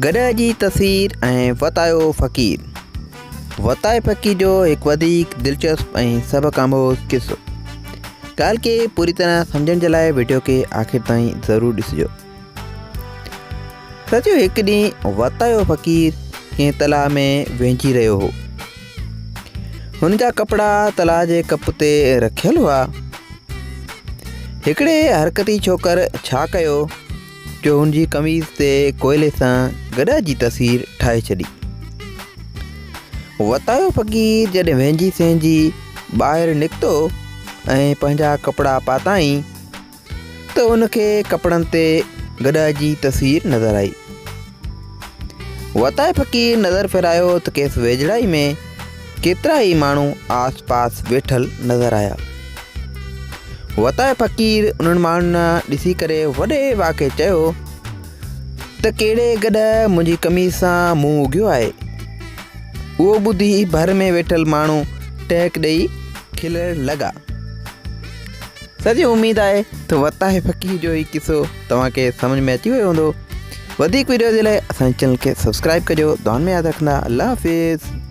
گڏهه جي تصوير ۽ وتايو فقير. وتائي فقير جو هڪ وڌيڪ دلچسپ ۽ سبق آموز قصو. ڳالهه کي پوري طرح سمجهڻ جي لاء وڊيو کي آخر تائين ضرور ڏسجو. سچو هڪ ڏينهن وتايو فقير ڪنهن تلاء ۾ وهنجي رهيو هو. هن جا ڪپڙا تلاء جي ڪپ تي رکيل هئا. هڪڙي حرڪتي ڇوڪر ڇا ڪيو جو هن جي قميص تي ڪوئلي سان گڏهه جي تصوير ٺاهي ڇڏي. وتايو فقير جڏهن وهنجي سهنجي ٻاهر نڪتو ۽ پنهنجا ڪپڙا پاتائين ته هن کي ڪپڙن تي گڏهه جي تصوير نظر آئي. وتائي فقير نظر ڦيرايو ته کيس ويجهڙائي ۾ ڪيترا ئي ماڻهو آس پاس ويٺل نظر آيا. وتائي فقير انهن ماڻهن ڏانهن ڏسي ڪري وڏي واڪي چيو ته ڪهڙي گڏهه منهنجي قميص سان منهن اگهيو آهي؟ اهو ٻڌي ڀر ۾ ويٺل ماڻهو ٽهڪ ڏئي کلڻ لڳا. سڄي اميد آهي ته وتاهي فقير جو هي قصو توهان کي سمجھ ۾ اچي ويو هوندو. وڌيڪ وڊيو جي لاء اسان جي چينل کي سبسڪرائب ڪجو. دعائن ۾ ياد رکندا. الله حافظ.